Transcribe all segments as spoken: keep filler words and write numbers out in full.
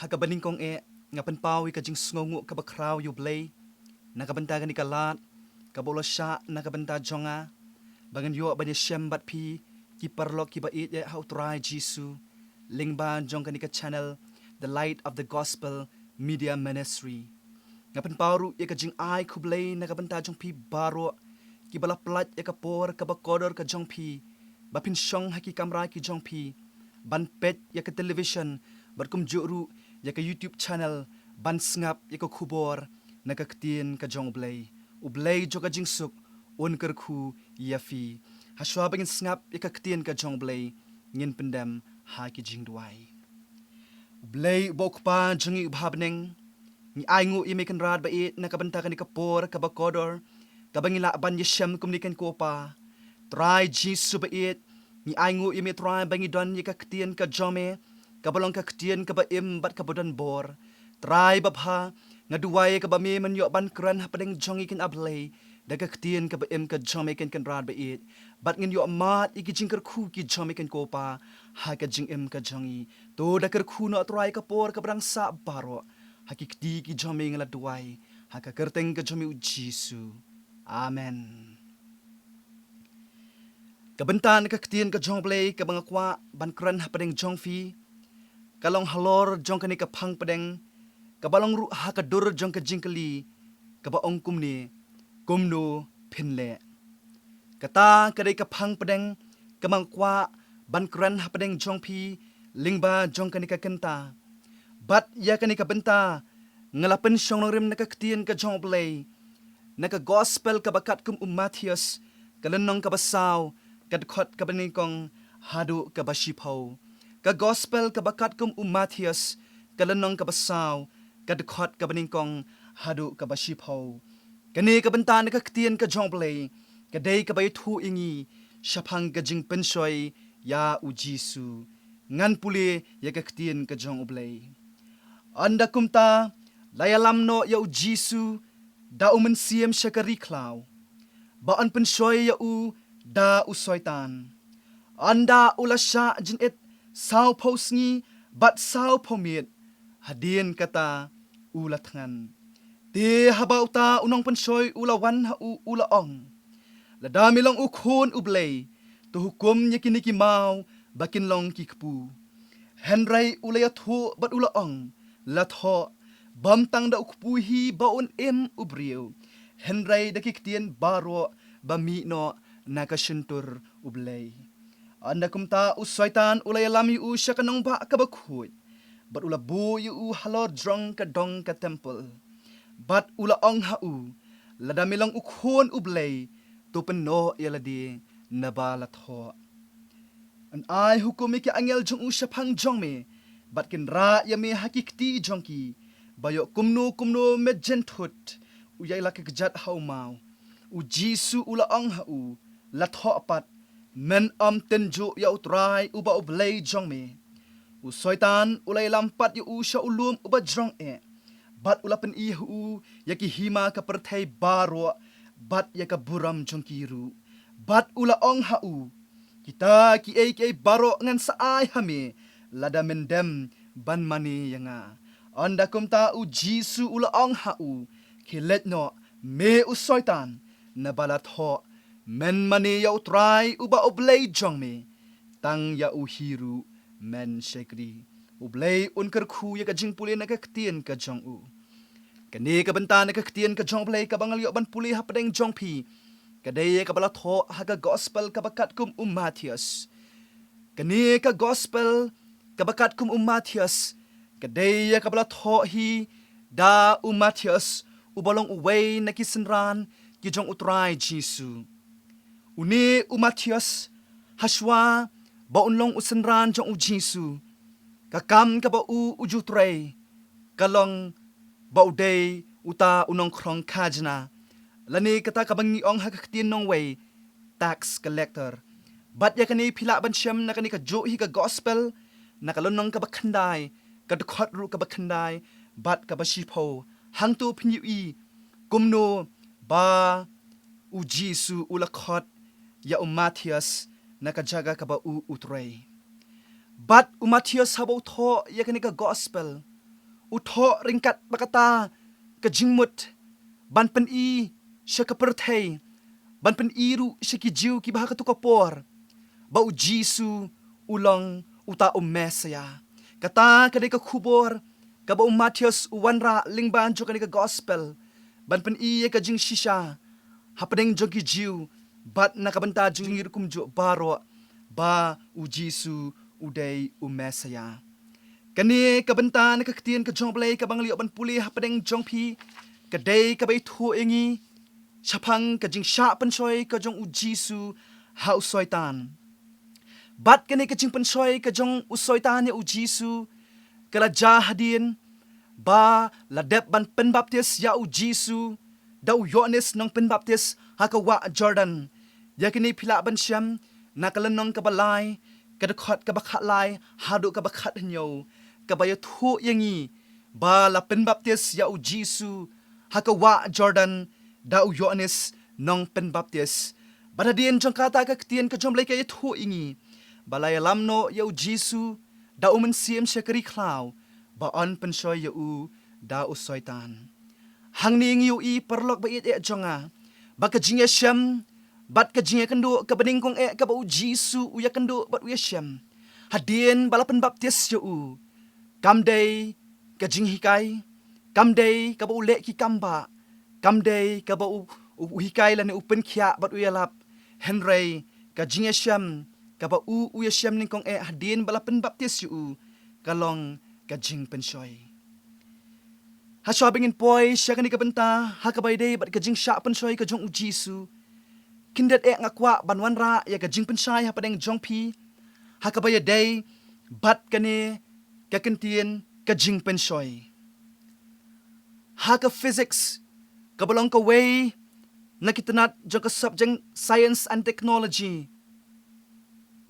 Ha kaba nyngkong eh, nga pynpaw ïa ka jingsngewnguh kaba khraw ïa U Blei na ka bynta kane ka lad kaba u la shah na ka bynta jong nga, ba ngan ïoh ban ïashem bad phi, ki paralok kiba ïeit eh ha U Trai Jisu, lyngba jong kane ka channel, The Light of the Gospel Media Ministry. Nga pynpaw ruh ïa ka jingai khublei na ka bynta jong phi baroh, kiba la pynlait ïa ka por kaba kordor ka jong phi, ba phin shong ha ki kamra ki jong phi, ban peit ïa ka television, bad kumjuh ruh ïa ka YouTube channel, ban sngap ïa ka khubor na ka ktien ka jong U Blei. U Blei jong ka jingsuk un kyrkhu ïa phi. Hashwa ba ngin sngap ïa ka ktien ka jong U Blei, ngin pyndem ha ki jingduwai. U Blei uba u Kpa jong ngi uba ha bneng, ngi ainguh ïa me Kynrad ba ïeit na ka bynta kane ka por kaba kordor, kaba ngi lah ban ïashem kumne kein ko Pa. Trai Jisu ba ïeit, ngi ainguh ïa me Trai ba ngi don ïa ka ktien ka jong me, kaba long ka ktien kaba im bad kaba don bor. Trai babha, nga duwai ïa kaba me men ïoh ban kren hapdeng jong ngi kein A Blei, da ka ktien kaba im ka jong me kein Kynrad ba ïeit, bad ngin ïoh mad ïa ki jingkyrkhu ki jong me kein ko Pa, ha ka jingim ka jong ngi. To da kyrkhu noh Trai ka por kaba dang sah baroh, ha ki kti ki jong me nga la duwai, ha ka kyrteng ka jong me U Jisu. Amen. Ka bynta na ka ktien ka jong U Blei kaba nga kwah ban kren hapdeng jong phi, ka long halor jong kane ka phang pdeng, kaba long ruh ha ka dur jong ka jingkylli, kaba ong kumne, kumno phin leh. Kata ka dei ka phang pdeng kaba nga kwah ban kren hapdeng jong phi, lyngba jong kane ka kynta. Bad ïa kane ka bynta, nga la pynshong nongrim na ka ktien ka jong U Blei, na ka gospel kaba katkum u Mathaios, ka lynnong kaba saw, ka dkhot kaba nyngkong haduh kaba shiphew. Ka gospel kaba katkum u Mathaios, ka lynnong kaba saw, ka dkhot kaba nyngkong haduh kaba shiphew. Kane ka bynta na ka ktien ka jong U Blei, ka dei kaba ïathuh ïa ngi shaphang ka jingpynshoi ïa U Jisu. Ngan pule ïa ka ktien ka jong U Blei. Ynda kumta, la ïalam noh ïa U Jisu da U Mynsiem sha ka ri khlaw, ba yn pynshoi ïa u da u Soitan. Ynda u la shah jynit sawphew sngi bad sawphew miet, hadien kata u la thngan. Te haba uta u nongpynshoi u la wan ha u, u la ong, lada me long u Khun U Blei, to hukum ïa kine ki maw ba kin long ki kpu. Hynrei u la ïathuh bad u la ong, la thoh, bym tang da u kpu hi ba un im u briew, hynrei da ki ktien baroh ba mih noh na ka shyntur U Blei. Ynda kumta u Soitan u la ïalam ïa u sha ka nongbah kaba khuid, bad u la buh ïa u halor jrong ka dong ka templ. Bad u la ong ha u, lada me long u Khun U Blei, to pynnoh ïa lade, naba la thoh, yn ai hukum ïa ki angel jong u shaphang jong me, bad kin rah ïa me ha ki kti jong ki, ba ïoh kumno kumno me jynthut, u ïailak kjat ha u maw. U Jisu u la ong ha u, la thoh pat, men ym tynjuh ïa U Trai uba U Blei jong me. U Soitan u la ïalam pat ïa u sha u lum uba jrong eh, bad u la pyni ha u ïa ki hima ka pyrthei baroh, bad ïa ka burom jong ki ruh. Bad u la ong ha u, kita kiei kiei baroh ngan sa ai ha me, lada men dem ban mane ïa nga. Ynda kumta u Jisu u la ong ha u, khie leit noh, me u Soitan, naba la thoh, men mane ïa U Trai uba U Blei jong me, tang ïa u hi ruh men shakri. U Blei un kyrkhu ïa ka jingpule na ka ktien ka jong u. Kane ka bynta na ka ktien ka jong U Blei kaba nga la ïoh ban pule hapdeng jong phi, ka dei ïa kaba la thoh ha ka gospel kaba katkum u Mathaios. Kane ka gospel kaba katkum u Mathaios, ka dei ïa kaba la thoh hi da u Mathaios, uba long uwei na ki synran ki jong U Trai Jisu. Une u Mathaios, hashwa ba un long u synran jong u Jisu, ka kam kaba u u ju trei, ka long ba u dei uta u nongkhrong khajna, lane kata kaba ngi ong ha ka ktien nongwei, tax collector. Bad ïa kane phi lah ban shem na kane kajuh hi ka gospel, na ka lynnong kaba khyndai, ka dkhot ruh kaba khyndai, bad kaba shiphew. Hangto phin ïohi kumno ba u Jisu u la khot ïa u Mathaios na ka jaka kaba u u trei. Bad u Mathaios haba u thoh ïa kane ka gospel, u thoh ryngkat bad kata ka jingmut ban pyni sha ka pyrthei, ban pyni ruh sha ki Jiw kiba ha kato ka por ba u Jisu u long uta u Messaïah. Kata ka dei ka khubor kaba u Mathaios u wanrah lyngba jong kane ka gospel ban pyni ïa ka jingshisha hapdeng jong ki Jiw bad na ka bynta jong ngi ruh kumjuh baroh ba u Jisu u dei u Messaïah. Kane ka bynta na ka ktien ka jong U Blei kaba ngi la ïoh ban pule hapdeng jong phi ka dei kaba ïathuh ïa ngi shaphang ka jingshah pynshoi ka jong u Jisu ha u Soitan. Bad kane ka jingpynshoi ka jong u Soitan ïa u Jisu ka la jia hadien ba la dep ban pynbaptis ïa u Jisu da u Ïoannis Nongpynbaptis ha ka wah Jordan. Ïa kine phi lah ban shem na ka lynnong kaba lai, ka dkhot kaba khatlai haduh kaba khathynñiew, kaba ïathuh ïa ngi ba la pynbaptis ïa u Jisu ha ka wah Jordan da u Ïoannis Nongpynbaptis. Bad hadien jong kata ka ktien ka jong U Blei ka ïathuh ïa ngi ba la ïalam noh ïa u Jisu da u Mynsiem sha ka ri khlaw ba yn pynshoi ïa u da u Soitan. Hangne ngi ïohi paralok ba ïeit eh jong nga ba ka jingïashem bad ka jingïakynduh kaba nyngkong eh kaba u Jisu u ïakynduh bad u ïashem hadien ba la pynbaptis ïa u, kam dei ka jinghikai, kam dei kaba u leh ki kam bah, kam dei kaba u, u, u hikai lane u pynkhiah bad u ïalap. Hynrei ka jingïashem kaba u, u ïashem nyngkong eh hadien ba la pynbaptis ïa u ka long ka jingpynshoi. Hashwa ba ngin poi sha kane ka bynta ha kaba ïadei bad ka jingshah pynshoi ka jong u Jisu, khyndiat eh nga kwah ban wanrah ïa ka jingpynshai hapdeng jong phi ha kaba ïadei bad kane ka kyntien ka jingpynshoi. Ha ka physics kaba long kawei na ki tnat jong ka subject science and technology,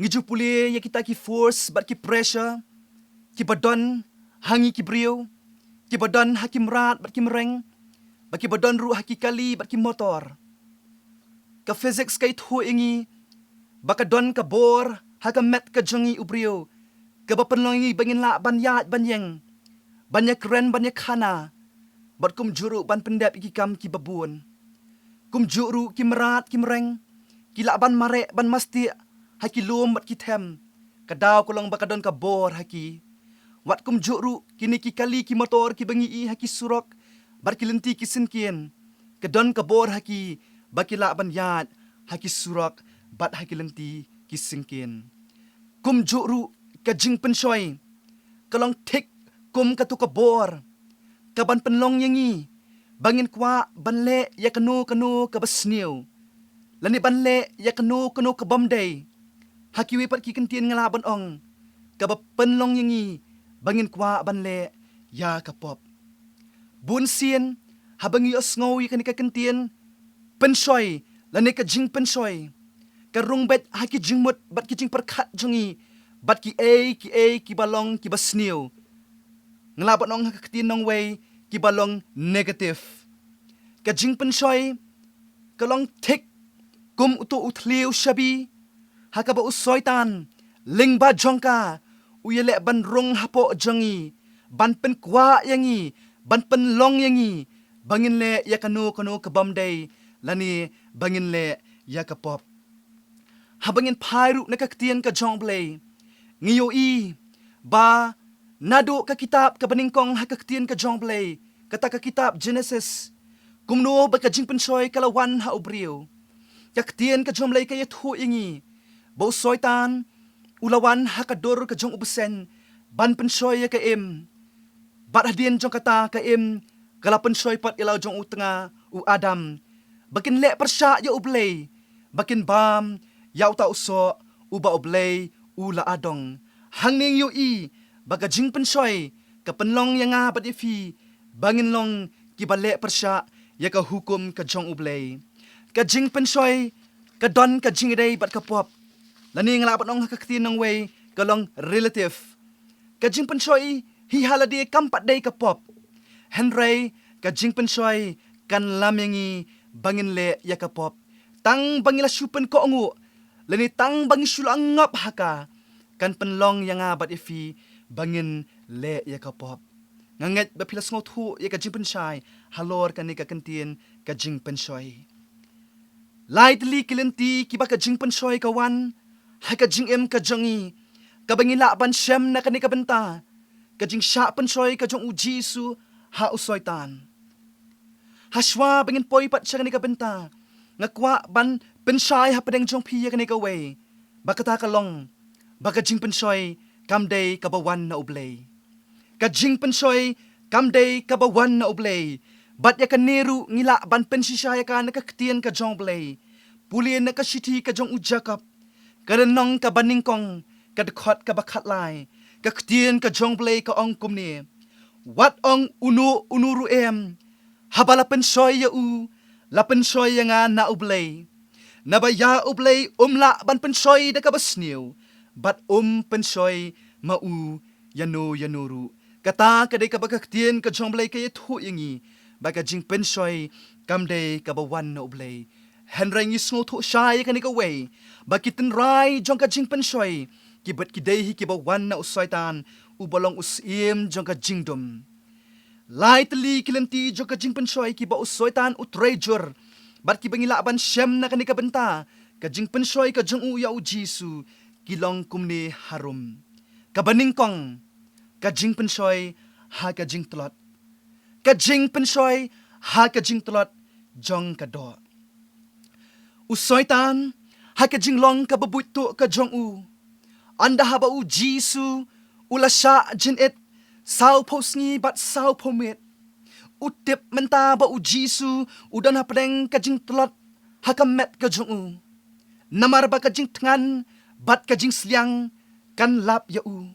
ngi ju pule ïa kita ki force bad ki pressure kiba don ha ngi ki briew, kiba don ha ki mrad bad ki mreng, bad kiba don ruh ha ki kali bad ki motor. Ka physics ka ïathuh ïa ngi ba ka don ka bor ha ka met ka jong ngi u briew kaba pynlong ïa ngi ba ngin lah ban ïaid ban ïeng, ban ïakren ban ïakhana, bad kumjuh ruh ban pyndep ïa ki kam kiba bun. Kumjuh ruh ki mrad ki mreng ki lah ban mareh ban mastieh ha ki lum bad ki them, ka daw ka long ba ka don ka bor ha ki. Wat kumjuh ruh kine ki kali ki motor kiba ngi ïohi ha ki surok bad ki lynti ki syngkien, ka don ka bor ha ki ba ki lah ban ïaid ha ki surok bad ha ki lynti ki syngkien. Kumjuh ruh ka jingpynshoi ka long thik kum kato ka bor kaban pynlong ïa ngi ba ngin kwah ban leh ïa kano kano kaba sniew, lane ban leh ïa kano kano ka bym dei. Ha kiwei pat ki kyntien nga lah ban ong kaba pynlong ïa ngi ba ngin kwah ban leh ïa ka pop. Bun sien haba ngi ïohsngew ïa kane ka kyntien pynshoi lane ka jingpynshoi, ka rung beit ha ki jingmut bad ki jingpyrkhat jong ngi bad kiei kiei kiba long kiba sniew. Nga lah ban ong ha ka ktien nongwei kiba long negative. Ka jingpynshoi ka long thik kum uto u thliew shabi ha kaba u Soitan lyngba jong ka u ïaleh ban rung hapoh jong ngi, ban pynkwah ïa ngi, ban pynlong ïa ngi ba ngin leh ïa kano kano ka bym dei lane ba ngin leh ïa ka pop. Haba ngin phai ruh na ka ktien ka jong U Blei, ngi ïohi ba naduh ka kitab kaba nyngkong ha ka ktien ka jong U Blei, kata ka kitab Genesis, kumno ba ka jingpynshoi ka la wan ha u briew. Ka ktien ka jong U Blei ka ïathuh ïa ngi ba u Soitan u la wan ha ka dur ka jong u bseiñ ban pynshoi ïa ka Im. Bad hadien jong kata ka Im ka la pynshoi pat ïa la u jong u tnga u Adam ba kin leh pyrshah ïa U Blei, ba kin bam ïa uta u soh uba U Blei u la adong. Hangne ngi ïohi ba ka jingpynshoi ka pynlong ïa nga bad ïa phi ba ngin long kiba leh pyrshah ïa ka hukum ka jong U Blei. Ka jingpynshoi ka don ka jingïadei bad ka pop, lane nga lah ban ong ha ka ktien nongwei ka long relative. Ka jingpynshoi hi ha lade kam pat dei ka pop. Hynrei ka jingpynshoi kan lam ïa ngi ba ngin leh ïa ka pop. Tang ba ngi la shu pynkohnguh lane tang ba ngi shu la ngop ha ka, kan pynlong ïa nga bad ïa phi ba ngin leh ïa ka pop. Nga ngeit ba phi la sngewthuh ïa ka jingpynshai halor kane ka kyntien ka jingpynshoi. Lai tylli ki lynti kiba ka jingpynshoi ka wan ha ka jingim ka jong ngi, kaba ngi lah ban shem na kane ka bynta ka jingshah pynshoi ka jong u Jisu ha u Soitan. Hashwa ba ngin poi pat sha kane ka bynta, nga kwah ban pynshai hapdeng jong phi ïa kane kawei, ba kata ka long ba ka jingpynshoi kam dei kaba wan na U Blei. Ka jingpynshoi kam dei kaba wan na U Blei. Bad ïa kane ruh ngi lah ban pynshisha ïa ka na ka ktien ka jong U Blei. Pule na ka shithi ka jong u Jakob, ka lynnong kaba nyngkong, ka dkhot kaba khatlai, ka ktien ka jong U Blei ka ong kumne: Wat ong uno uno ruh em, haba la pynshoi ïa u, la pynshoi ïa nga na U Blei. Naba ïa U Blei um lah ban pynshoi da kaba sniew, bad um pynshoi ma u ïano ïano ruh. Kata ka dei kaba ka ktien ka jong U Blei ka ïathuh ïa ngi ba ka jingpynshoi kam dei kaba wan na U Blei. Hynrei ngi sngewthuh shai ïa kane kawei, ba ki tynrai jong ka jingpynshoi ki bad ki dei hi kiba wan na u Soitan, uba long u syiem jong ka jingdum. Lai tylli ki lynti jong ka jingpynshoi kiba u Soitan u trei jur, bad kiba ngi lah ban shem na kane ka bynta ka jingpynshoi ka jong u ïa u Jisu, ki long kumne harum. Kaba nyngkong, ka jingpynshoi ha ka jingtlot. Ka jingpynshoi ha ka jingtlot jong ka doh. U Soitan, ha ka jinglong kaba buit tuh ka jong u, ynda haba u Jisu u la shah jynit sawphew sngi bad sawphew miet, u tip mynta ba u Jisu u don hapdeng ka jingtlot ha ka met ka jong u. Namar ba ka jingthngan bad ka jingsliang kan lap ïa u.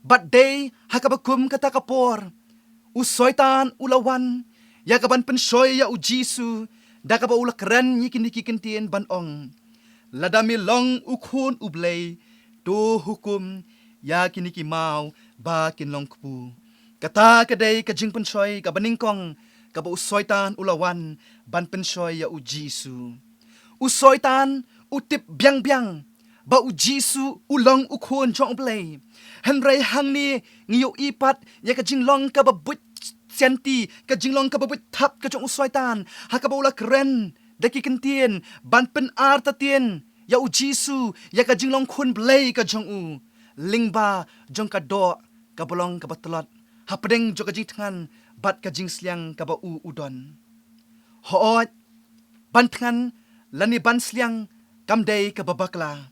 Bad dei ha kaba kum kata ka por, u Soitan u la wan ïa kaban pynshoi ïa u Jisu, da kaba u la kren ïa kine ki kyntien ban ong: Lada me long u Khun U Blei, to hukum ïa kine ki maw ba kin long kpu. Kata ka dei ka jingpynshoi kaba nyngkong kaba u Soitan u la wan ban pynshoi ïa u Jisu. U Soitan u tip biang biang ba u Jisu u long u Khun jong U Blei. Hynrei hangne ngi ïohi pat ïa ka jinglong kaba buit sianti, ka jinglong kaba buit thap ka jong u Soitan, ha kaba u la kren da ki kyntien ban pynartatien ïa u Jisu ïa ka jinglong Khun Blei ka jong u, lyngba jong ka doh kaba long kaba tlot, hapdeng jong ka jingthngan bad ka jingsliang kaba u u don. Hooid, ban thngan lane ban sliang kam dei kaba bakla.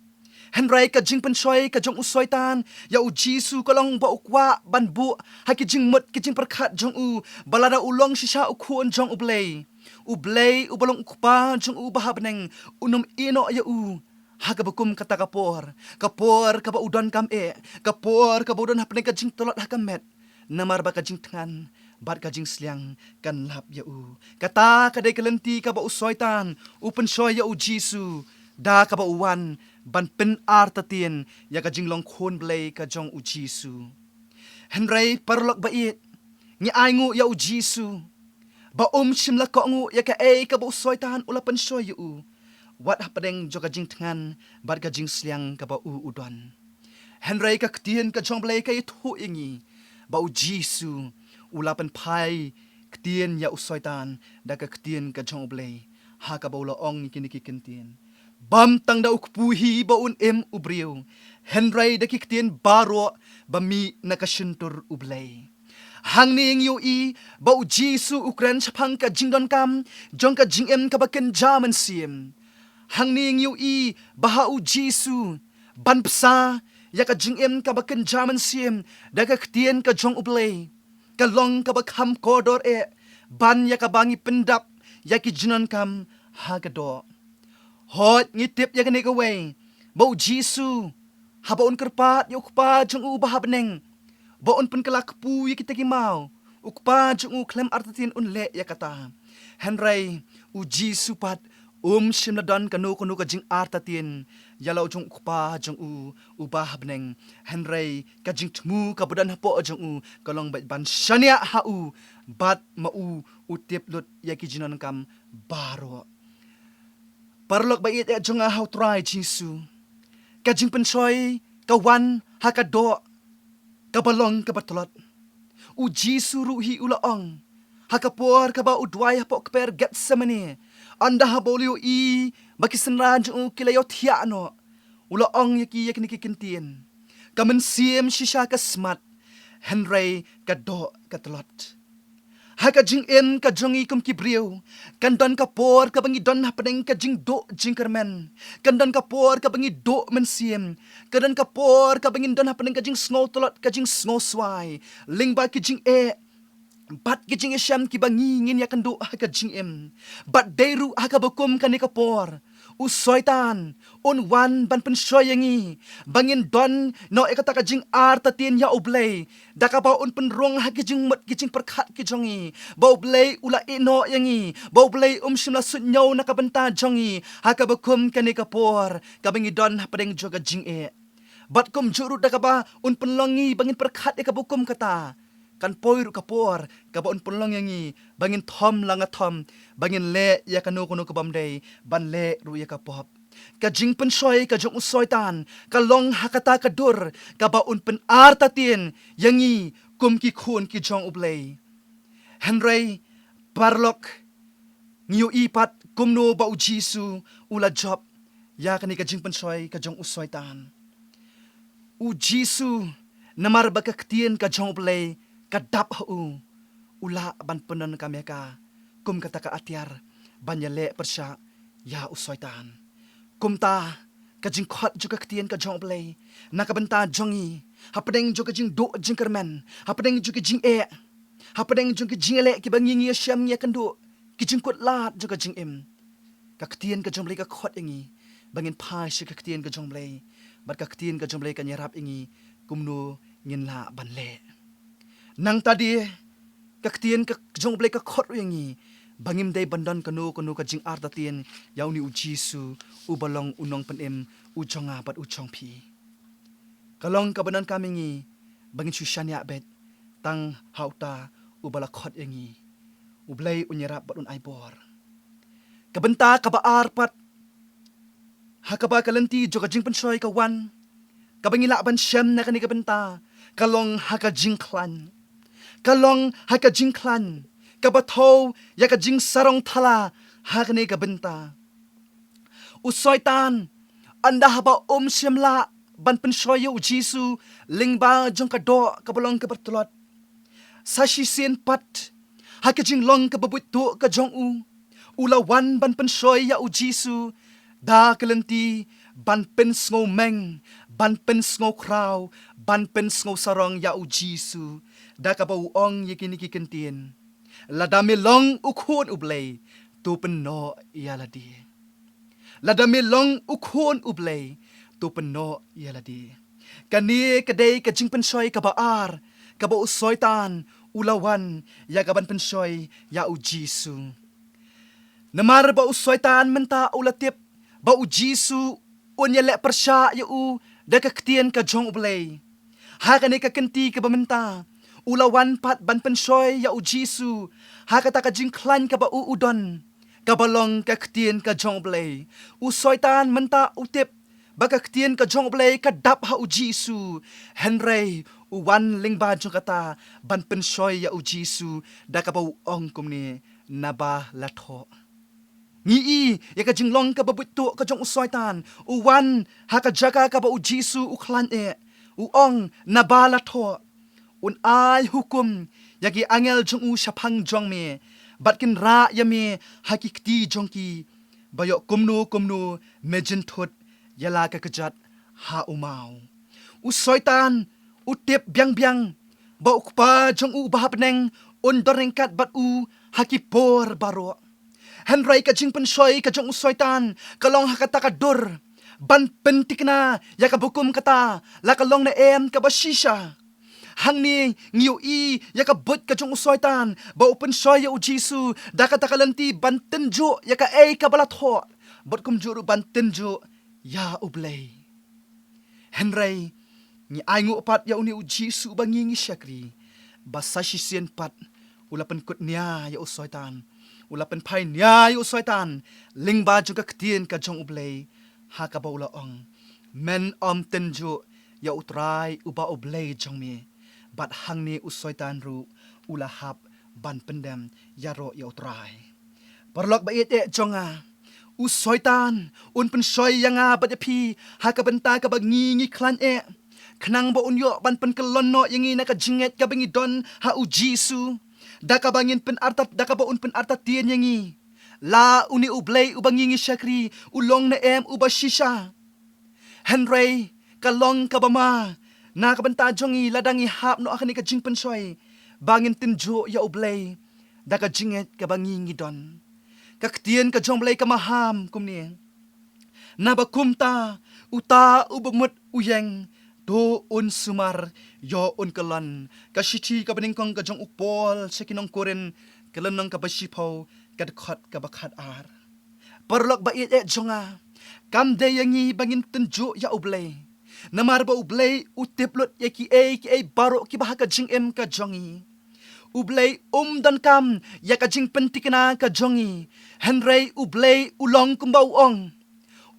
Hynrei ka jingpynshoi ka jong u Soitan ïa u Jisu ka long ba u kwah ban buh ha ki jingmut ki jingpyrkhat jong u ba lada u long shisha u Khun jong U Blei, U Blei uba long U Kpa jong u ba ha bneng un ym ïehnoh ïa u ha kaba kum kata ka por, ka por kaba u donkam eh, ka por kaba u don hapdeng ka jingtlot ha ka met. Namar ba ka jingthngan bad ka jingsliang kan lap ïa u. Kata ka dei ka lynti kaba u Soitan u pynshoi ïa u Jisu, da kaba u wan ban pynartatien ïa ka jinglong Khun Blei ka jong u Jisu. Hynrei paralok ba ïeit, ngi ai nguh ïa u Jisu ba um shym la kohnguh ïa kaei kaba u Soitan u la pynshoi ïa u, wat hapdeng jong ka jingthngan bad ka jingsliang kaba u u don. Hynrei ka ktien ka jong U Blei ka ïathuh ïa ngi ba u Jisu u la pynphai ktien ïa u Soitan da ka ktien ka jong U Blei, ha kaba u la ong ïa kine ki kyntien: Bym tang da u kpu hi ba un im u briew, hynrei da ki ktien baroh ba mih na ka shyntur U Blei. Hangne ngi ïohi ba u Jisu u kren shaphang ka jingdonkam jong ka jingim kaba kynja mynsiem. Hangne ngi ïohi ba ha u Jisu, ban bsa ïa ka jingim kaba kynja mynsiem da ka ktien ka jong U Blei, ka long kaba kham kordor eh ban ïa kaba ngi pyndap ïa ki jingdonkam ha ka doh. Hooid, ngi tip ïa kane kawei, ba u Jisu, haba un kyrpad ïa u Kpa jong u ba ha bneng ba un pynkylla kpu ïa kita ki maw, u Kpa jong u khlem artatien un leh ïa kata. Hynrei u Jisu pat um shym la don kano kano ka jingartatien ïa la u jong u Kpa jong u uba ha bneng. Hynrei ka jingthmu kaba don hapoh jong u ka long beit ban shaniah ha u, bad ma u u tip lut ïa ki jingdonkam baroh. Paralok ba ïeit eh jong nga ha u Trai Jisu, ka jingpynshoi ka wan ha ka doh kaba long kaba tlot. U Jisu ruh hi u la ong, ha ka por kaba u duwai hapoh kper Gethsemane, ynda haba u la ïohi ba ki synran jong u ki la ïohthiah noh, u la ong ïa ki ïa kine ki kyntien: Ka mynsiem shisha ka smat, hynrei ka doh ka tlot. Ha ka jingim ka jong ngi kum ki briew, kan don ka por kaba ngi don hapdeng ka jingduh jingkyrmen, kan don ka por kaba ngi duh mynsiem, kan don ka por kaba ngin don hapdeng ka jingsngew tlot, ka jingsngew swai, lyngba ki jingeh bad ki jingïashem kiba ngi ngin ïakynduh ha ka jingim. Bad dei ruh ha kaba kum kane ka por, u Soitan un wan ban pynshoi ïa ngi ba ngin don noh ïa kata ka jingartatien ïa U Blei, da kaba un pynrung ha ki jingmut ki jingpyrkhat ki jong ngi ba U Blei u la ïehnoh ïa ngi, ba U Blei um shym la suidñiew na ka bynta jong ngi ha kaba kum kane ka por kaba ngi don hapdeng jong ka jingeh. Bad kumjuh ruh da kaba un pynlong ngi ba ngin pyrkhat ïa kaba kum kata, kan poi ruh ka por kaba un pynlong ïa ngi ba ngin thom la nga thom, ba ngin leh ïa kano kano ka bym dei, ban leh ruh ïa ka pop. Ka jingpynshoi ka jong u Soitan ka long ha kata ka dur kaba un pynartatien ïa ngi kum ki khun ki jong U Blei. Hynrei paralok, ngi ïohi pat kumno ba u Jisu u la jop ïa kane ka jingpynshoi ka jong u Soitan. U Jisu, namar ba ka ktien ka jong U Blei ka dap ha u, u lah ban pyndonkam ïa ka kum kata ka atiar ban ïaleh pyrshah ïa u Soitan. Kumta, ka jingkhot jong ka ktien ka jong U Blei na ka bynta jong ngi, hapdeng jong ka jingduh jingkyrmen, hapdeng jong ka jingeh, hapdeng jong ka jingïaleh kiba ngi ngi ïashem ngi ïakynduh, ki jingkut lad jong ka jingim, ka ktien ka jong U Blei ka khot ïa ngi ba ngin phai sha ka ktien ka jong U Blei, bad ka ktien ka jong U Blei kan ïarap ïa ngi kumno ngin lah ban leh. Nangta de, ka ktien ka jong U Blei ka khot ruh ïa ngi ba ngim dei ban don kano kano ka jingartatien ïa une u Jisu, uba long u Nongpynim u jong nga bad u jong phi. Ka long kaba donkam ïa ngi ba ngin shu shaniah beit tang ha uta uba la khot ïa ngi. U Blei un ïarap bad un ai bor. Ka bynta kaba ar pat ha kaba ka lynti jong ka jingpynshoi ka wan, kaba ngi lah ban shem na kane ka bynta, ka long ha ka jingkhlaiñ. Ka long ha ka jingkhlaiñ kaba thew ïa ka jingsarong thala ha kane ka bynta. U Soitan, ynda haba um shym lah ban pynshoi ïa u Jisu lyngba jong ka doh kaba long kaba tlot, sa shisien pat, ha ka jinglong kaba buit tuh ka jong u, u la wan ban pynshoi ïa u Jisu da ka lynti ban pynsngewmeng, ban pynsngewkhraw, ban pynsngewsarong ïa u Jisu, da kaba u ong ïa kine ki kyntien: Lada me long u Khun U Blei, to pynnoh ïa lade. Lada me long u Khun U Blei, to pynnoh ïa lade. Kane ka dei ka jingpynshoi kaba ar kaba u Soitan u la wan ïa ka ban pynshoi ïa u Jisu. Namar ba u Soitan mynta u la tip ba u Jisu un ïaleh pyrshah ïa u da ka ktien ka jong U Blei. Ha kane ka kynti kaba mynta, u la wan pat ban pynshoi ïa u Jisu ha kata ka jingkhlaiñ kaba u u don, kaba long ka ktien ka jong U Blei. U Soitan mynta u tip ba ka ktien ka jong U Blei ka dap ha u Jisu. Hynrei u wan lyngba jong kata ban pynshoi ïa u Jisu, da kaba u ong kumne: Naba la thoh. Ngi i ïa ka jinglong kaba buit tuh ka jong u Soitan. U wan ha ka jaka kaba u Jisu u khlaiñ eh, u ong: Naba la thoh. Un ai hukum ïa ki angel jong u shaphang jong me, bad kin rah ïa me ha ki kti jong ki, ba ïoh kumno kumno me jynthut ïa la ka kjat ha u maw. U Soitan u tip biang biang ba u Kpa jong u uba ha bneng un don ryngkat bad u ha ki por baroh. Hynrei ka jingpynshoi ka jong u Soitan ka long ha kata ka dur ban pyntikna ïa kaba kum kata la ka long ne em kaba shisha. Hangne ngi ïohi ïa ka buit ka jong u Soitan ba u pynshoi ïa u Jisu da kata ka lynti ban tynjuh ïa kaei kaba la thoh, bad kumjuh ruh ban tynjuh ïa U Blei. Hynrei ngi ainguh pat ïa une u Jisu ba ngi ngi shakri, ba sa shisien pat u la pynkut nia ïa u Soitan, u la pynphai nia ïa u Soitan lyngba jong ka ktien ka jong U Blei, ha kaba u la ong: Men ym tynjuh ïa U Trai uba U Blei jong me. bad hangne u Soitan ruh u la hap ban pyndem ïaroh ïa u Trai. Paralok ba ïeit eh jong nga, u Soitan un pynshoi ïa nga bad ïa phi ha ka bynta kaba ngi ngi khlaiñ eh, khnang ba un ïoh ban pynkyllon noh ïa ngi na ka jingngeit kaba ngi don ha u Jisu, da kaba ngin pynartat, da kaba un pynartatien ïa ngi. La une u Blei uba ngi ngi shakri u long ne em uba shisha? Hynrei ka long kaba ma na ka bynta jong ngi, lada ngi hap noh ha kane ka jingpynshoi, ba ngin tynjuh ïa u Blei da ka jingngeit kaba ngi ngi don. Ka ktien ka jong u Blei ka maham kumne: Naba kumta, uta uba mut u ïeng, to un sumar, ïoh un kyllon. Ka shithi kaba nyngkong ka jong u Paul sha ki nong Korinth, ka lynnong kaba shiphew, ka dkhot kaba khatar. Paralok ba ïeit eh jong nga, kam dei ïa ngi ba ngin tynjuh ïa u Blei, namar ba u Blei u tip lut ïa kiei kiei baroh kiba ha ka jingim ka jong ngi. U Blei um donkam ïa ka jingpyntikna ka jong ngi, hynrei u Blei u long kumba u ong.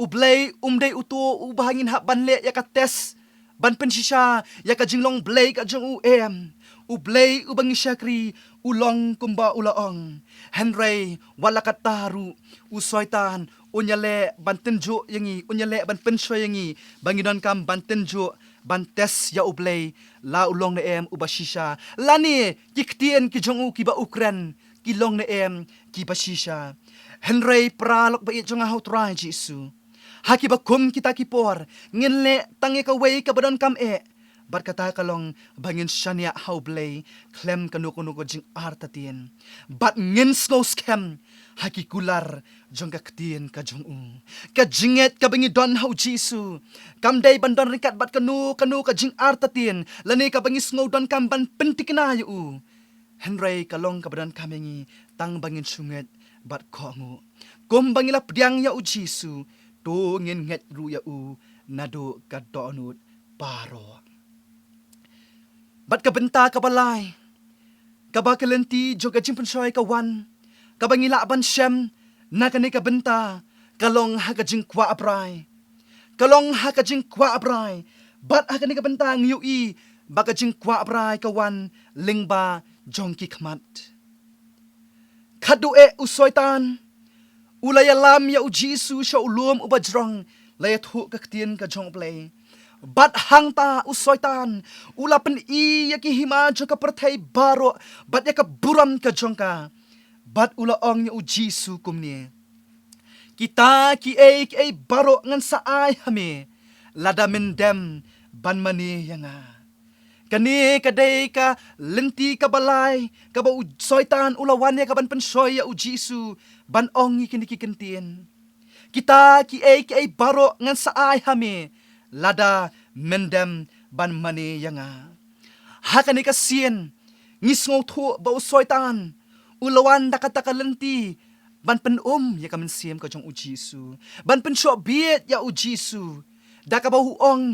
U Blei um dei uto uba ngin hap ban leh ïa ka test ban pynshisha ïa ka jinglong Blei ka jong u, em. U Blei uba ngi shakri u long kumba u la ong. Hynrei wat la katta ruh, u Soitan un ïaleh ban tynjuh ïa ngi, un ïaleh ban pynshoi ïa ngi ba ngi donkam ban tynjuh, ban test ïa u Blei, la u long ne em uba shisha, lane ki ktien ki jong u kiba u kren ki long ne em kiba shisha. Hynrei paralok ba ïeit jong nga ha u Trai Jisu, ha kiba kum kita ki por, ngin leh tang ïa kawei kaba donkam eh, bad kata ka long ba ngin shaniah ha u Blei khlem kano kano ka jingartatien, bad ngin sngew skhem ha ki kular jong ka ktien ka jong u. Ka jingngeit kaba ngi don ha u Jisu kam dei ban don ryngkat bad kano kano ka jingartatien, lane kaba ngi sngew donkam ban pyntikna ïa u. Hynrei ka long kaba donkam ïa ngi tang ba ngin shu ngeit bad kohnguh. Kumba ngi la pdiang ïa u Jisu, to ngin ngeit ruh ïa u naduh ka dohnud baroh. Bad ka bynta kaba lai, kaba ka lynti jong ka jingpynshoi ka wan, kaba ngi lah ban shem na kane ka bynta, ka long ha ka jingkwah brai. Ka long ha ka jingkwah brai. Bad ha kane ka bynta ngi ïohi ba ka jingkwah brai ka wan lyngba jong ki khmat. Khatduh eh u Soitan u la ïalam ïa u Jisu sha u lum uba jrong, la ïathuh ka ktien ka jong u Blei. Bad hangta u Soitan u la pyni ïa ki hima jong ka pyrthei baroh bad ïa ka burom ka jong ka. Bad u la ong ïa u Jisu kumne: Kita kiei kiei baroh ngan sa ai ha me lada men dem ban mane ïa nga. Kane ka dei ka lynti kaba lai kaba u Soitan u la wan ïa ka ban pynshoi ïa u Jisu, ban ong ïa kine ki kyntien: Kita kiei kiei baroh ngan sa ai ha me lada men dem ban mane ïa nga. Ha kane ka sien ngi sngewthuh ba u Soitan u la wan da kata ka lynti ban pynum ïa ka mynsiem ka jong u Jisu, ban pynshoh bieit ïa u Jisu, da kaba u ong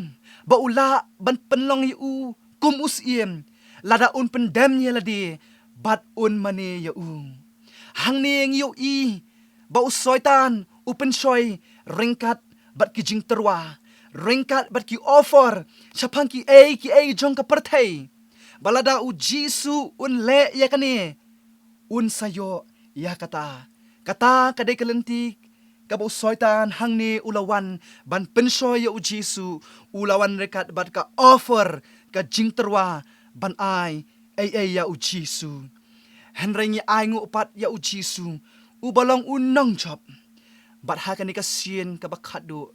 ba u lah ban pynlong ïa u kum u syiem lada un pyndem ïa lade bad un mane ïa u. Hangne ngi ïohi ba u Soitan u pynshoi ryngkat bad ki jingtyrwa, ryngkat bad ki offer shaphang kiei kiei jong ka pyrthei, ba lada u Jisu un leh ïa kane, un sa ïoh ïa kata. Kata ka dei ka lynti kaba u Soitan hangne u la wan ban pynshoi ïa u Jisu. U la wan ryngkat bad ka offer, ka jingtyrwa ban ai ei ei ïa u Jisu. Hynrei ngi ainguh pat ïa u Jisu uba long u nongjop. Bad ha kane ka sien kaba khatduh,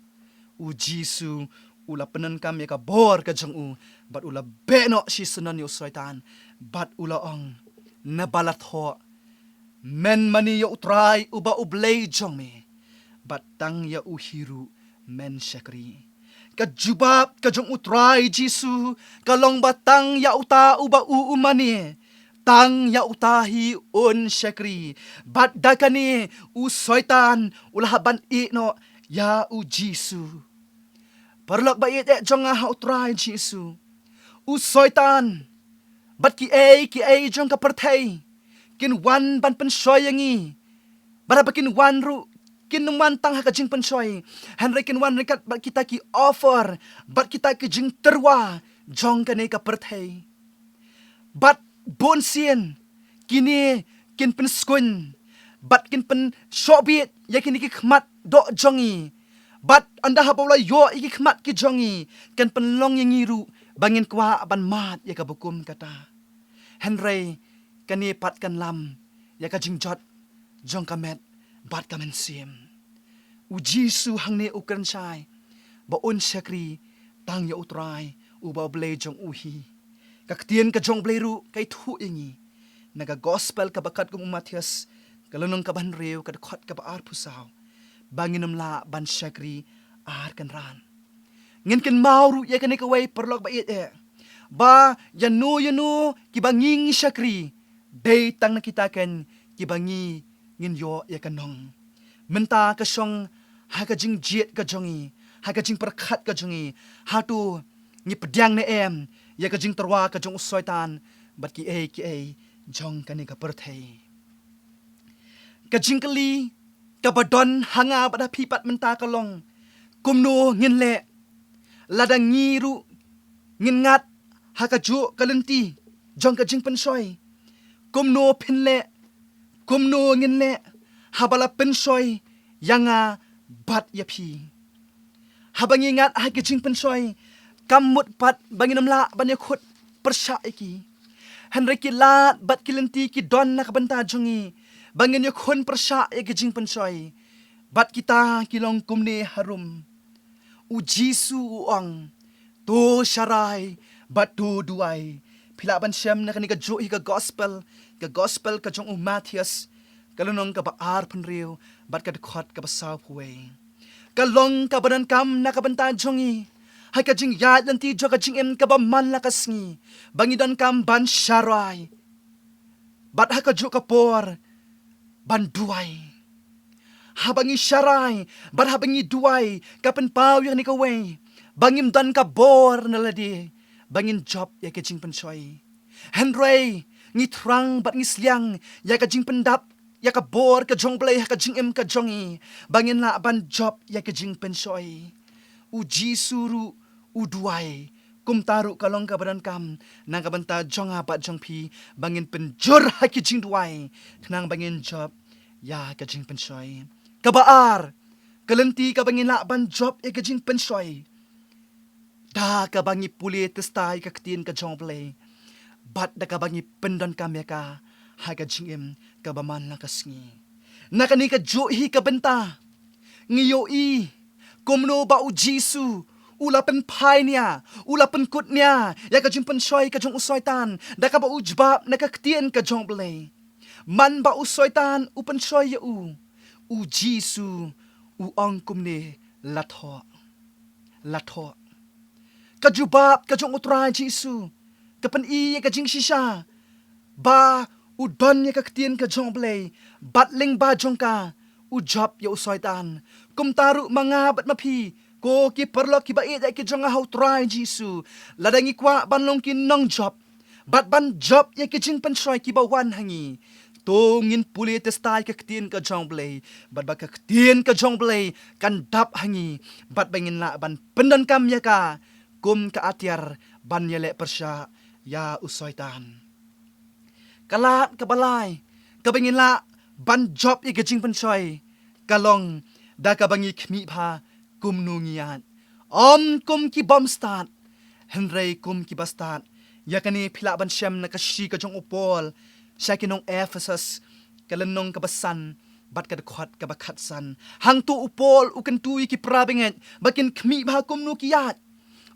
u Jisu u la pyndonkam ïa ka bor ka jong u, bad u la beh noh shisyndon ïa u Soitan, bad u la ong: Naba la thoh, men mane ïa u Trai uba u Blei jong me, bad tang ïa u hi ruh men shakri. Ka jubab ka jong u Trai Jisu ka long ba tang ïa uta uba u u mane, tang ïa uta hi un shakri. Bad da kane u Soitan u la hap ban ïeh noh ïa u Jisu. Paralok ba ïeit eh jong nga ha u Trai Jisu, u Soitan bad kiei kiei jong ka pyrthei kin wan ban pynshoi ïa ngi. Bad haba kin wan ruh, kin ym wan tang ha ka jingpynshoi, hynrei kin wan ryngkat bad kita ki offer, bad kita ki jingtyrwa jong kane ka pyrthei. Bad bun sien kine kin pynskun bad kin pynshohbiej ïa kine ki khmat doh jong ngi. Bad ynda haba u la ïoh ïa ki khmat ki jong ngi, kan pynlong ïa ngi ruh ba ngin kwah ban mad ïa kaba kum kata. Hynrei kane pat kan lam ïa ka jingjot jong ka met bad ka mynsiem. U Jisu hangne u kren shai ba un shakri tang ïa U Trai uba U Blei jong u hi. Ka ktien ka jong U Blei ruh ka ïathuh ïa ngi na ka Gospel kaba katkum u Mathaios, ka lynnong kaba hynriew, ka dkhot kaba arphew saw, ba ngin ym lah ban shakri ar kynrad. Ngin kynmaw ruh ïa kane kawei, paralok ba ïeit eh, ba ïano ïano kiba ngi ngi shakri, dei tang na kita ken kiba ngi ngin ïoh ïa ka nong. Mynta ka shong ha ka jingjied ka jong ngi, ha ka jingpyrkhat ka jong ngi, hato ngi pdiang ne em ïa ka jingtyrwa ka jong u Soitan bad kiei kiei jong kane ka pyrthei. Ka jingkylli kaba don ha nga bad ha phi pat mynta ka long, kumno ngin leh lada ngi ruh ngin ngat ha kajuh ka lynti jong ka jingpynshoi? Kumno phin leh, kumno ngin leh haba la pynshoi ïa nga bad ïa phi? Haba ngi ngat ha ki jingpynshoi, kam mut pat ba ngin ym lah ban ïakhun pyrshah ïa ki. Hynrei ki lad bad ki lynti ki don na ka bynta jong ngi ba ngin ïakhun pyrshah ïa ki jingpynshoi. Bad kita ki long kumne harum. U Jisu u ong, to sharai bad to duwai. Phi lah ban shem na kane kajuh hi ka Gospel, ka Gospel ka jong u Mathaios, ka lynnong kaba arphew hynriew bad ka dkhot kaba sawphew wei. Ka long kaba donkam na ka bynta jong ngi ha ka jingïaid lynti jong ka jingim kaba man la ka sngi, ba ngi donkam ban sharai bad ha kajuh ka por ban duwai. Haba ngi sharai bad haba ngi duwai, ka pynpaw ïa kane kawei, ba ngim don ka bor na lade ba ngin jop ïa ka jingpynshoi. Hynrei ngi thrang bad ngi sliang ïa ka jingpyndap ïa ka bor ka jong U Blei ha ka jingim ka jong ngi, ba ngin lah ban jop ïa ka jingpynshoi. U Jisu ruh u duwai. Kumta ruh ka long kaba donkam na ka bynta jong nga bad jong phi, ba ngin pynjur ha ki jingduwai khnang ba ngin jop ïa ka jingpynshoi. Kaba ar, ka lynti kaba ngin lah ban jop ïa ka jingpynshoi, da kaba ngi pule tista ïa ka ktien ka jong U Blei, bad da kaba ngi pyndonkam ïa ka ha ka jingim kaba man la ka sngi. Na kane kajuh hi ka bynta ngi ïohi kumno ba u Jisu u la pynphai nia, u la pynkut nia ïa ka jingpynshoi ka jong u Soitan da kaba u jubab na ka ktien ka jong U Blei. Man ba u Soitan u pynshoi ïa u, u Jisu u ong kumne, la thoh, la thoh. Ka jubab ka jong u Trai Jisu ka pyni ïa ka jingshisha ba u don ïa ka ktien ka jong U Blei, bad lyngba jong ka u jop ïa u Soitan. Kumta ruh ma nga bad ma phi, ko ki paralok kiba ïeit ki jong nga ha u Trai Jisu, lada ngi kwah ban long ki nongjop bad ban jop ïa ki jingpynshoi kiba wan ha ngi, to ngin pule tista ïa ka ktien ka jong U Blei, bad ba ka ktien ka jong U Blei kan dap ha ngi, bad ba ngin lah ban pyndonkam ïa ka kum ka atiar ban ïaleh pyrshah ïa u Soitan. Ka lad kaba lai kaba ngin lah ban jop ïa ka jingpynshoi ka long da kaba ngi khmih bha kumno ngi ïaid, ym kum ki bym stad, hynrei kum kiba stad. Ïa kane phi lah ban shem na ka shithi ka jong u Paul sha ki nong Ephesus, ka lynnong kaba san bad ka dkhot kaba khatsan. Hangto u Paul u kyntu ïa ki para bangeit ba kin khmih bha kumno ki ïaid,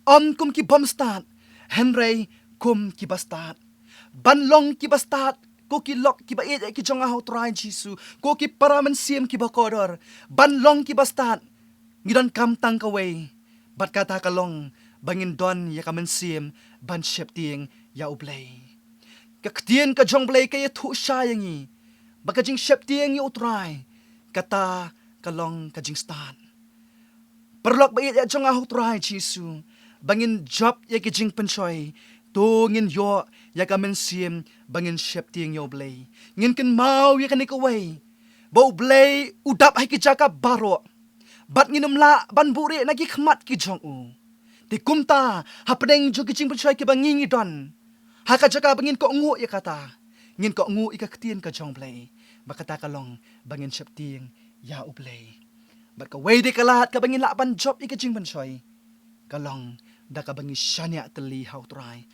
ym kum ki bym stad, hynrei kum kiba stad. Ban long kiba stad, ko ki lok kiba ïeit ki jong nga ha u Trai Jisu, ko ki para mynsiem kiba kordor, ban long kiba stad ngi donkam tang kawei, bad kata ka long ba ngin don ïa ka mynsiem ban sheptieng ïa U Blei. Ka ktien ka jong U Blei ka ïathuh shai ïa ngi ba ka jingsheptieng ïa u Trai, kata ka long ka jingstad. Paralok ba ïeit jong nga ha u Trai Jisu, ba ngin jop ïa ki jingpynshoi, to ngin ïoh ïa ka mynsiem ba ngin sheptieng ïa U Blei. Ngin kynmaw ïa kane kawei, ba U Blei u dap ha ki jaka baroh, bad ngin ym lah ban buhrieh na ki khmat ki jong u. Te kumta, hapdeng jong ki jingpynshoi kiba ngi ngi don, Ha ka jaka ba ngin kohnguh ïa kata, ngin kohnguh ïa ka ktien ka jong U Blei. Ba kata ka long ba ngin sheptieng ïa U Blei. Bad kawei de ka lad kaba ngin lah ban jop ïa ka jingpynshoi ka long da kaba ngi shaniah tylli ha U Trai.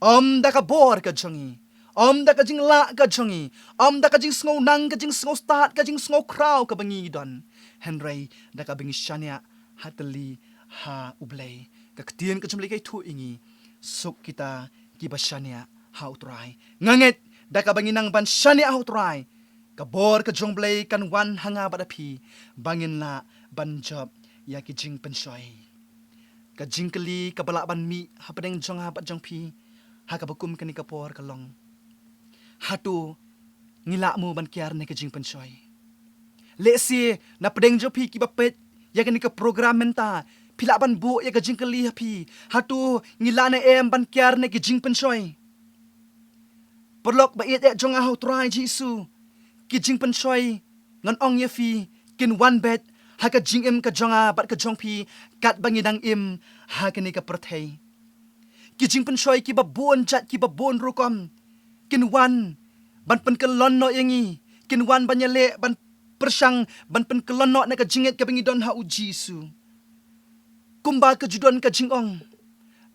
Ym da ka bor ka jong ngi, ym da ka jinglah ka jong ngi, ym da ka jingsngew nang, ka jingsngew stad, ka jingsngew khraw kaba ngi don. Hynrei da kaba ngi shaniah ha tylli ha U Blei. Ka ktien ka jong U Blei ka ïathuh ïa ngi, suk kita kiba shaniah ha U Trai. Nga ngeit da kaba ngi nang ban shaniah ha U Trai, ka bor ka jong U Blei kan wan ha nga bad ha phi ba ngin lah ban jop ïa ki jingpynshoi. Ka jingkylli kaba lah ban mih hapdeng jong nga bad jong phi ha kaba kum kane ka por ka long, hato ngi lah mo ban kiar na ka jingpynshoi? Lehse na pdeng jong phi kiba peit ïa kane ka program mynta, phi lah ban buh ïa ka jingkylli ha phi, hato ngi lah ne em ban kiar na ka jingpynshoi? Paralok ba ïeit eh jong nga ha U Trai Jisu, ki jingpynshoi, ngan ong ïa phi, kin wan beit ha ka jingim ka jong nga bad ka jong phi katba ngi dang im ha kane ka pyrthei. Ki jingpynshoi kiba bun jait, kiba bun rukom, kin wan ban pynkyllon noh ïa ngi, kin wan ban ïaleh ban pyrshang ban pynkyllon noh na ka jingngeit kaba ngi don ha U Jisu. Kumba ka ju don ka jingong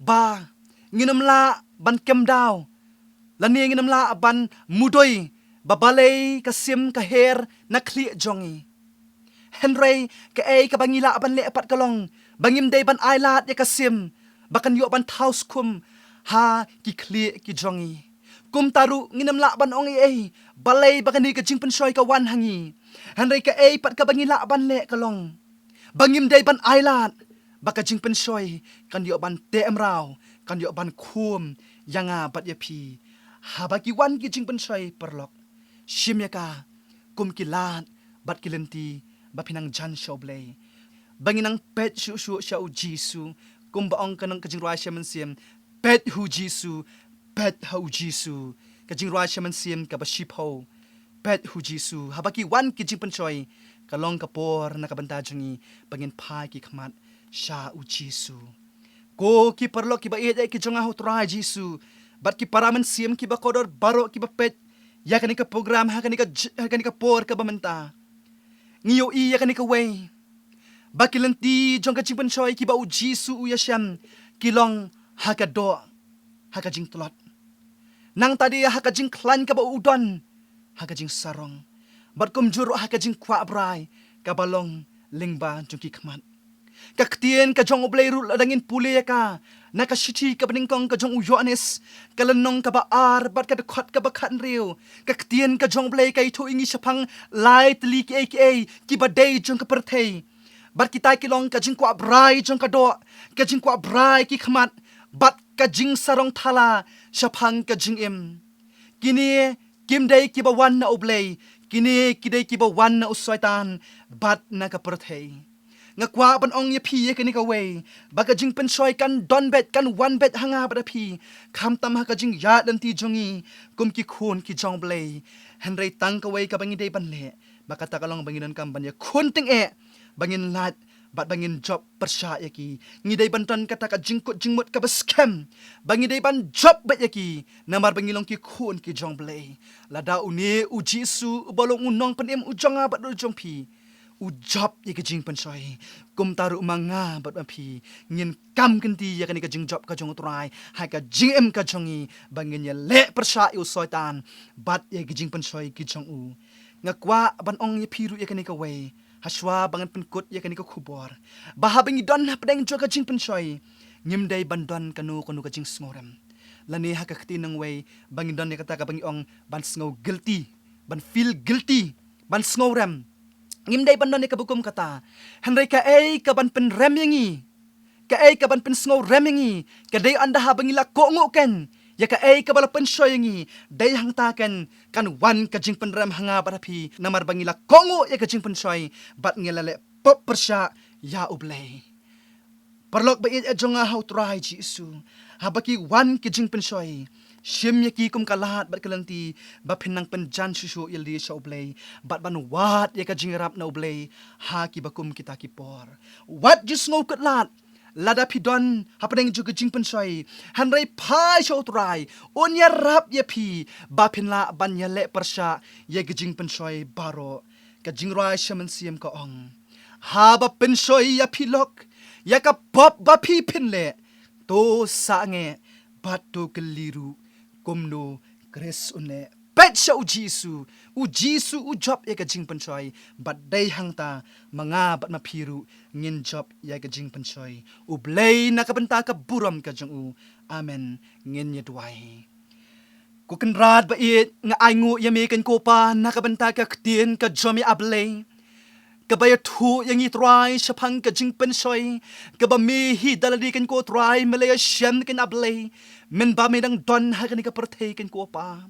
ba ngin ym lah ban kem daw, lane ngin ym lah ban mudui ba balei ka sim ka her na khlieh jong ngi. Hynrei kaei kaba ngi lah ban leh pat ka long ba ngim dei ban ailad ïa ka sim ba kan ïoh ban thaw skhum ha ki khlieh ki jong ngi. Kumta ruh ngin ym lah ban ong ei ei balei ba kane ka jingpynshoi ka wan ha ngi. Hynrei kaei pat kaba ngi lah ban leh ka long ba ngim dei ban ailad ba ka jingpynshoi kan ïoh ban teh mraw, kan ïoh ban khum ïa nga bad ïa phi. Haba ki wan ki jingpynshoi, paralok, shim ïa ka kum ki lad bad ki lynti ba phin nang jan sha U Blei, ba ngin nang peit shuh shuh sha U Jisu. Kumba ong ka nong ka jingrwai sha mynsiem, peit ha U Jisu, peit ha U Jisu. Ka jingrwai sha mynsiem kaba shiphew, peit ha U Jisu. Haba ki wan ki jingpynshoi, ka long ka por na ka bynta jong ngi ba ngin phai ki khmat sha U Jisu. Ko ki paralok kiba ïeit eh ki jong nga ha U Trai Jisu, bad ki para mynsiem kiba kordor baroh kiba peit ïa kane ka program ha kane ka j-, ha kane ka por kaba mynta, ngi ïohi ïa kane kawei ba ki lynti jong ka jingpynshoi kiba U Jisu u ïashem ki long ha ka doh, ha ka jingtlot. Nangta de ha ka jingkhlaiñ kaba u don, ha ka jingsarong, bad kumjuh ruh ha ka jingkwah brai kaba long lyngba jong ki khmat. Ka ktien ka jong U Blei ruh lada ngin pule ïa ka na ka shithi kaba nyngkong ka jong u Ïoannis, ka lynnong kaba ar bad ka dkhot kaba khathynriew, ka ktien ka jong U Blei ka ïathuh ïa ngi shaphang lai tylli kiei kiei kiba dei jong ka pyrthei. Bad kita ki long ka jingkwah brai jong ka doh, ka jingkwah brai ki khmat, bad ka jingsarong thala shaphang ka jingim. Kine kim dei kiba wan na U Blei, kine ki dei kiba wan na u Soitan bad na ka pyrthei. Nga kwah ban ong ïa phi ïa kane kawei ba ka jingpynshoi kan don beit, kan wan beit ha nga bad ha phi, khamtam ha ka jingïaid lynti jong ngi kum ki khun ki jong U Blei. Hynrei tang kawei kaba ngi dei ban leh, ba kata ka long ba ngin donkam ban ïakhun tyngeh, ba ngin lait bad ba ngin jop pyrshah ïa ki. Ngi dei ban don kata ka jingkut jingmut kaba skhem ba ngi dei ban jop beit ïa ki, namar ba ngi long ki khun ki jong U Blei. Lada une U Jisu uba long U Nongpynim u jong nga bad u jong phi u jop ïa ka jingpynshoi, kumta ruh ma nga bad ma phi ngin kam kynti ïa kane ka jingjop ka jong U Trai ha ka jingim ka jong ngi, ba ngin ïaleh pyrshah ïa u Soitan bad ïa ka jingpynshoi ka jong u. Nga kwah ban ong ïa phi ruh ïa kane kawei, hashwa ba ngan pynkut ïa kane ka khubor, ba haba ngi don hapdeng jong ka jingpynshoi, ngim dei ban don kano kano ka jingsngewrem, lane ha ka ktien nongwei ba ngi don ïa kata kaba ngi ong ban sngew guilty, ban feel guilty, ban sngewrem. Ngim dei ban don ïa kaba kum kata. Hynrei kaei kaban pynrem ïa ngi, kaei kaban pynsngewrem ïa ngi, ka dei ynda haba ngi la kohnguh keiñ ïa kaei kaba la pynshoi ïa ngi, dei hangta keiñ kan wan ka jingpynrem ha nga bad ha phi, namar ba ngi la kohnguh ïa ka jingpynshoi bad ngi la leh pop pyrshah ïa U Blei. Paralok ba ïeit jong nga ha U Trai Jisu, haba ki wan ki jingpynshoi, shim ïa ki kum ka lad bad ka lynti ba phin nang pynjan shuh shuh ïalade sha U Blei, bad ban wad ïa ka jingïarap na U Blei ha kiba kum kita ki por. Wat ju sngew kut lad, lada phi don hapdeng jong ka jingpynshoi, hynrei phai sha U Trai, un ïarap ïa phi ba phin lah ban ïaleh pyrshah ïa ka jingpynshoi baroh. Ka jingrwai sha mynsiem ka ong, haba pynshoi ïa phi lok ïa ka pop ba phi pynleh, to sangeh bad to kylli ruh kumno Khrist un leh. Peit sha U Jisu, U Jisu u jop ïa ka jingpynshoi, bad dei hangta ma nga bad ma phi ruh ngin jop ïa ka jingpynshoi. U Blei na ka bynta ka burom ka jong u. Amen. Ngin ïa duwai. Ko Kynrad ba ïeit, nga ainguh ïa me keiñ ko Pa na ka bynta ka ktien ka jong me A Blei, kaba ïathuh ïa ngi Trai shaphang ka jingpynshoi kaba me hi da lade keiñ ko Trai me la ïashem keiñ A Blei, mynba me dang don ha kane ka pyrthei keiñ ko Pa.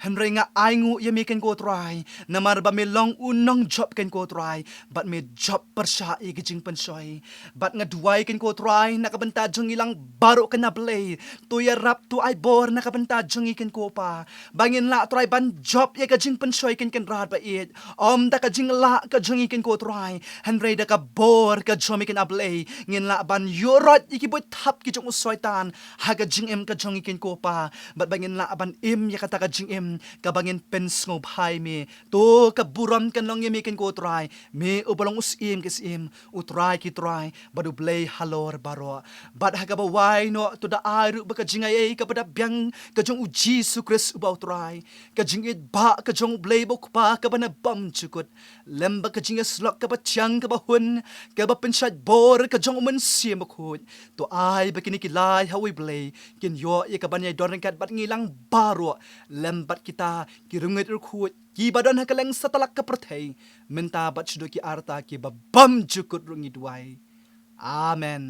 Hynrei nga ainguh ïa me keiñ ko Trai namar ba me long u nongjop keiñ ko Trai, bad me jop pyrshah ïa ka jingpynshoi. Bad nga duwai keiñ ko Trai na ka bynta jong ngi lang baroh keiñ A Blei, to ïarap, to ai bor na ka bynta jong ngi keiñ ko Pa, ba ngin lah Trai ban jop ïa ka jingpynshoi keiñ Kynrad ba ïeit, ym da ka jinglah ka jong ngi keiñ ko Trai, hynrei da ka bor ka jong me keiñ A Blei, ngin lah ban ïuh roi ïa ki buit thap ki jong u Soitan ha ka jingim ka jong ngi keiñ ko Pa, bad ba ngin lah ban im ïa kata ka jingim kaba ngin pynsngewbha ïa me. To ka burom kan long ïa me keiñ ko Trai, me uba long U Syiem ki syiem, U Trai ki trai, bad U Blei halor baroh. Bad ha kaba wai noh, to da ai ruh ba ka jingaiei kaba da biang ka jong U Jisu Khrist uba U Trai, ka jingïeit ba ka jong U Blei ba U Kpa kaba na bymjukut, lem bad ka jingïasyllok kaba thiang kaba hun, kaba pynshait bor ka jong U Mynsiem Bakhuid, to ai ba kine ki lai ha U Blei kin ïoh ïa ka ban ïai don ryngkat bad ngi lang baroh, lem bad kita ki rungit rukhuid kiba don ha kylleng satlak ka pyrthei, mynta bad shaduh ki arta kiba bymjukut ruh ngi duwai. Amen.